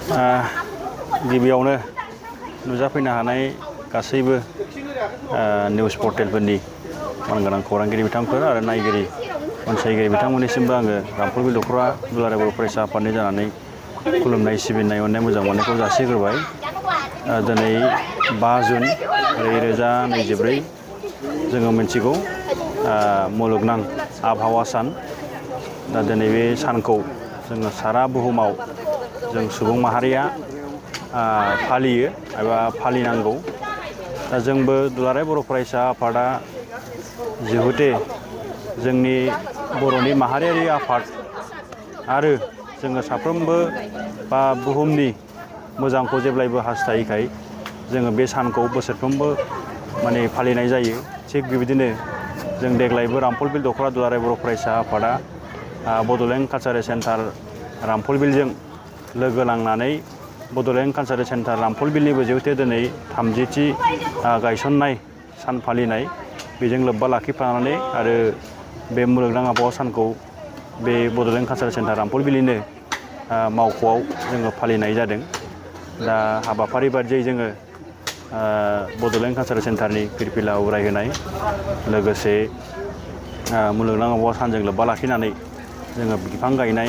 गिबियावनो नुजाफैनो हानाय गासैबो निउस पर्टेलफोरनि मानगोनां खौरांगिरि बिथांफोर आरो नायगिरि अनसायगिरि बिथांमोननिसिमबो आङो रामफलबिल दख'रा दुलाराय बर' फरायसा आफादनि जानानै खुलुमनाय सिबिनाय अननाय मोजां मोननायखौ जासिग्रोबाय। दिनै 5 जुन 2024 जोङो मिथिगौ मुलुगनां आबहावा सान। दा दिनै बे सानखौ जोङो सारा बुहुमाव जों सुबुं माहारिया फालियो एबा फालिनांगौ। दा जोंबो दुलाराय बर' फरायसा आफादा जिहुथे जोंनि बर'नि माहारियारि आफाद आरो जोङो साफ्रोमबो बा बुहुमनि मोजांखौ जेब्लायबो हास्थायखाय जोङो बे सानखौ बोसोरफ्रोमबो फालिनाय जायो। थिग बेबायदिनो जों देग्लायबो रामफलबिल दख'रा दुलाराय बर' फरायसा आफादा बड'लेण्ड कालचारेल सेन्टार रामफलबिलजों लोगो नांनानै बड'लेण्ड कालचारेल सेन्टार रामफलबिलनिबो जिहुथे दिनै 30थि गायसननाय सान फालिनाय बेजों लोब्बा लाखिफानानै आरो बे मुलुगनां आबहावा सानखौ बे बड'लेण्ड कालचारेल सेन्टार रामफलबिलनिनो मावख'आव जोङो फालिनाय जादों। दा हाबाफारि बादियै जोङो बड'लेण्ड कालचारेल सेन्टारनि फिरफिला उरायहोनाय लोगोसे मुलुगनां आबहावा सानजों लोब्बा लाखिनानै जोङो बिफां गायनाय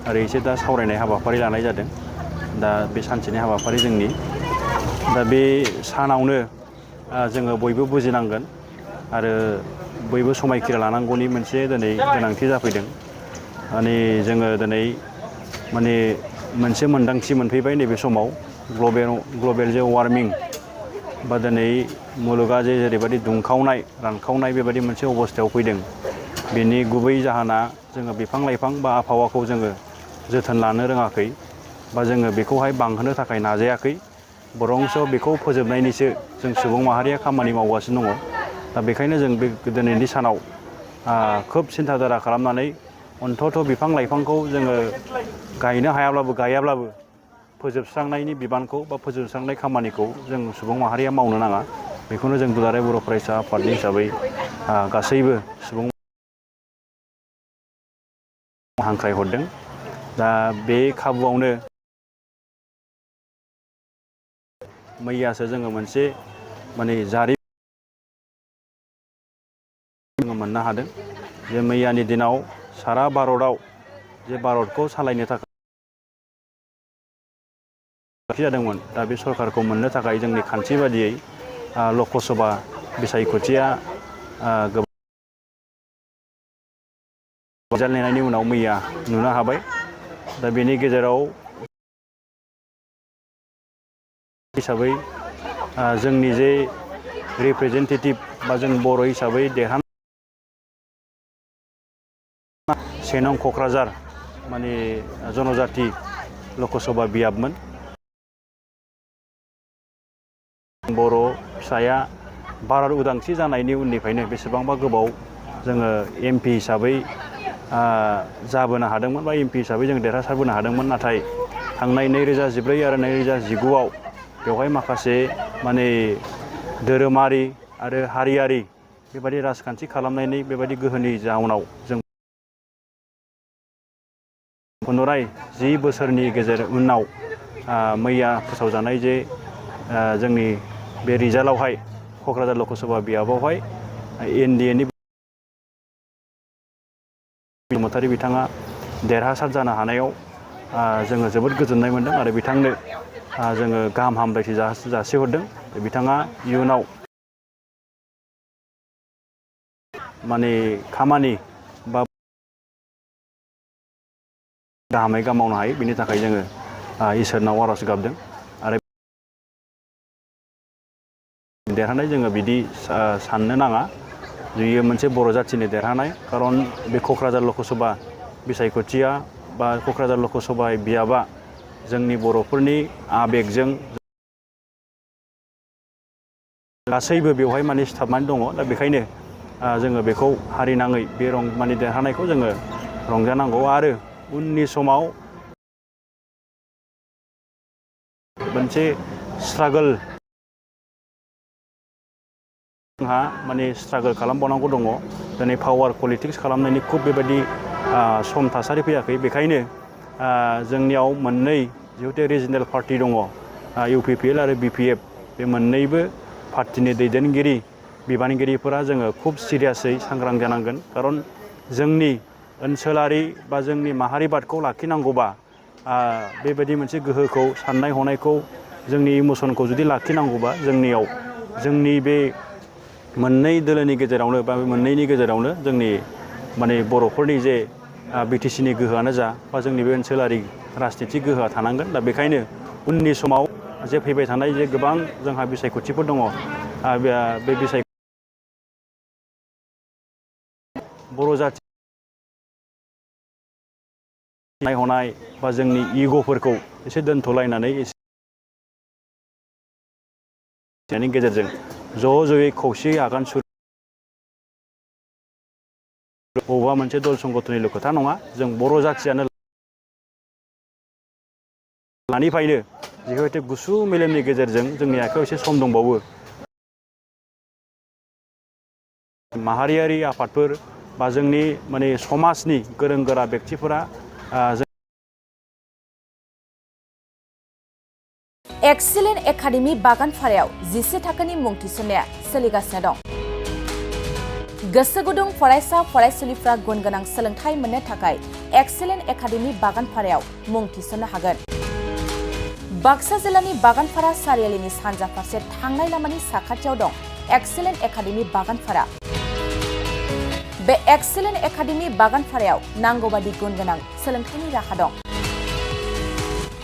आरो एसे दा सावरायनाय हाबाफारि लानाय जादों। दा बे सानसेनि हाबाफारि जोंनि दा बे सानावनो जोङो बयबो बुजिनांगोन आरो बयबो समायखिरा लानांगौनि मोनसे दिनै गोनांथि जाफैदों। जोङो दिनै मोनसे मोन्दांथि मोनफैबाय नैबे समाव ग्लबेल जे वार्मिं बा दिनै मुलुगा जेरैबायदि दुंखावनाय रानखावनाय बेबायदि मोनसे अबस्थायाव फैदों। बेनि गुबै जाहोना जोङो बिफां लाइफां बा आबहावाखौ जोङो जोथोन लानो रोङाखै बा जोङो बेखौहाय बांहोनो थाखाय नाजायाखै। बरंस बेखौ फोजोबनायनिसो जों सुबुं माहारिया खामानि मावगासिनो दङ। दा बेखायनो जों बे दिनैनि सानाव खोब सिन्थाधारा खालामनानै अन्तत' बिफां लाइफांखौ जोङो गायनो गायाब्लाबो फोजोबस्रांनायनि बिबानखौ बा फोजोबस्रांनाय खामानिखौ जों सुबुं माहारिया मावनो नाङा। बेखौनो जों दुलाराय बर' फरायसा आफादनि हिसाबै गासैबो सुबुं हांख्रायहरदों। दा बे खाबुआवनो मैयासो जोङो मोनसे जोङो मोननो हादों जे मैयानि दिनाव सारा भारतआव जे भारतखौ सालायनो थाखाय जादोंमोन। दा बे सरकारखौ मोननो थाखाय जोंनि खान्थि बादियै लकसभा बिसायख'थिया रिजाल्ट नेनायनि उनाव मैया नुनो हाबाय। दा बेनि गेजेराव हिसाबै जोंनि जे रिप्रेजेन्टेटिभ बा जों बर' हिसाबै देरहानाय 1 नं क'क्राझार जनजाति लकसभा बियाबमोन। बर' फिसाया भारत उदांस्रि जानायनि उननिफ्रायनो बेसेबांबा गोबाव जोङो MP हिसाबै जाबोनो हादोंमोन बा MP हिसाबै जों देरहासारबोनो हादोंमोन। नाथाय थांनाय 2014 आरो 2019आव बेवहाय माखासे धोरोमारि आरो हारियारि बेबायदि राजखान्थि खालामनायनि बेबायदि गोहोनि जाउनाव जों पुनराय 10 बोसोरनि उनाव मैया फोसावजानाय जे जोंनि बे रिजाल्टआवहाय क'क्राझार लकसभा बियाबावहाय NDAनि बसुमतारी बिथाङा देरहासार जानो हानायाव जोङो जोबोद गोजोननाय मोनदों आरो बिथांनो जोङो गाहाम हामलायथि जासिहरदों। बिथाङा इयुनाव खामानि बा गाहामै मावनो हायो बिनि थाखाय जोङो इसोरनाव आर'ज गाबदों। आरो देरहानाय जोङो बिदि साननो नाङा। बेयो मोनसे बर' जाथिनि देरहानाय। खारन बे क'क्राझार लकसभा बिसायख'थिया बा क'क्राझार लकसभा बियाबा जोंनि बर'फोरनि आबेगजों गासैबो बेवहाय सिथाबनानै दङ। दा बेखायनो जोङो बेखौ हारिनाङै बे देरहानायखौ जोङो रंजानांगौ आरो उननि समाव मोनसे स्ट्रागोल जोंहा स्ट्रागोल खालामबावनांगौ दङ। दिनै पावार पलिटिक्स खालामनायनि खुब बेबायदि सम थासारि फैयाखै। बेखायनो जोंनियाव मोननै जिहेतु रिजनेल पार्टी दङ UPPL आरो BPF बे मोननैबो पार्टिनि दैदेनगिरि बिबानगिरिफोरा जोङो खुब सिरियासै सांग्रां जानांगोन खारन जोंनि ओनसोलारि बा जोंनि माहारिबादखौ लाखिनांगौबा बेबायदि मोनसे गोहोखौ साननाय हनायखौ जोंनि इमोसनखौ जुदि लाखिनांगौबा जोंनियाव जोंनि बे मोननै दोलोनि गेजेरावनो बा मोननैनि गेजेरावनो जोंनि माने बर'फोरनि जे BTCनि गोहोआनो जा बा जोंनि बे ओनसोलारि राजनितिक गोहोआ थानांगोन दा बेखायनो उननि समाव जे फैबाय थानाय जे गोबां जोंहा बिसायख'थिफोर दङ बे बिसाय बर' जाथि साननाय हनाय बा जोंनि इग'फोरखौ एसे दोनथ'लायनानै एसेनि गेजेरजों ज'यै खौसेयै आगान सुर बबेबा मोनसे दल संगठननिल' खोथा नङा जों बर' जाथियानो लानिफ्रायनो जिहेतु गुसु मेलेमनि गेजेरजों जोंनि आखायाव एसे सम दंबावो माहारियारि आफादफोर बा जोंनि माने समाजनि गोरों गोरा व्यक्तिफोरा एक्सिलेन्ट एकाडेमि बागानपारायाव 11 थाखोनि मुं थिसननाया सोलिगासिनो दं। गोसो गुदुं फरायसा फरायसुलिफ्रा गुन गोनां सोलोंथाइ मोननो थाखाय एक्सिलेन्ट एकाडेमि बागानपारायाव मुं थिसननो हागोन। बाक्सा जिल्लानि बागानपारा सारियालिनि सानजा फारसे थांनाय लामानि साखाथियाव दं एक्सिलेन्ट एकाडेमि बागानपारा। बे एक्सिलेन्ट एकाडेमि बागानपारायाव नांगौ बादि गुन गोनां सोलोंथाइनि राहा दं।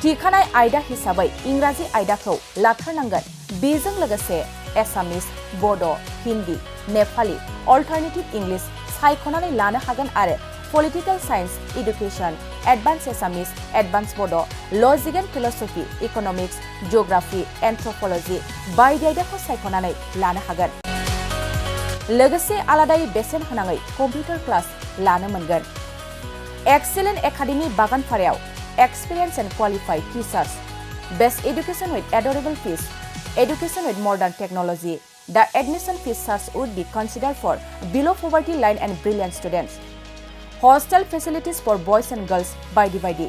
थिखानाय आयदा हिसाबै इंराजि आयदाखौ लाथारनांगोन। बेजों लोगोसे एसामिस, बड', हिन्दी, नेपाली, अल्टारनेटिभ इंलिश सायख'नानै लानो हागोन आरो पलिटिकेल साइन्स, इडुकेसन, एडभान्स एसामिस, एडभान्स बड', लजिक एन्ड फिलसफि, इकनमिक्स, जिअग्राफि, एन्थ्रपलजि बायदि आयदाखौ सायख'नानै लानो हागोन। लोगोसे आलादायै बेसेन होनाङै कम्पिउटार क्लास लानो मोनगोन। एक्सिलेन्ट एकाडेमि बागानपारायाव experienced and qualified teachers, best education with adorable fees, education with modern technology. The admission fees charge would be considered for below poverty line and brilliant students. Hostel facilities for boys and girls बायदि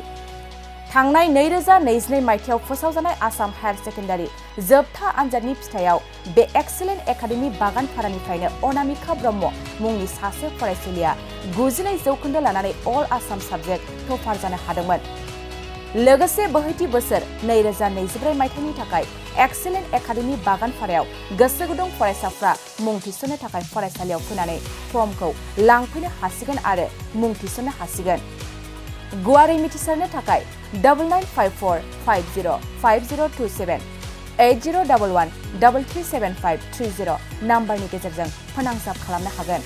थांनाय 2022 मायथाइयाव फोसावजानाय Assam higher secondary जोबथा आनजादनि फिथाइयाव बे excellent academy बागानपारानिफ्रायनो Anamika Brahma मुंनि सासे फरायसुलिया 92% लानानै अल आसाम साबजेक्ट टपार जानो हादोंमोन। लोगोसे बोहैथि बोसोर 2024 मायथाइनि थाखाय एक्सिलेन्ट एकाडेमि बागानपारायाव गोसो गुदुं फरायसाफ्रा मुं थिसननो थाखाय फरायसालियाव फैनानै फर्मखौ लांफैनो हासिगोन आरो मुं थिसननो हासिगोन। गुवारै मिथिसारनो थाखाय 9954505027 8011337530 नाम्बारनि गेजेरजों फोनांजाब खालामनो हागोन।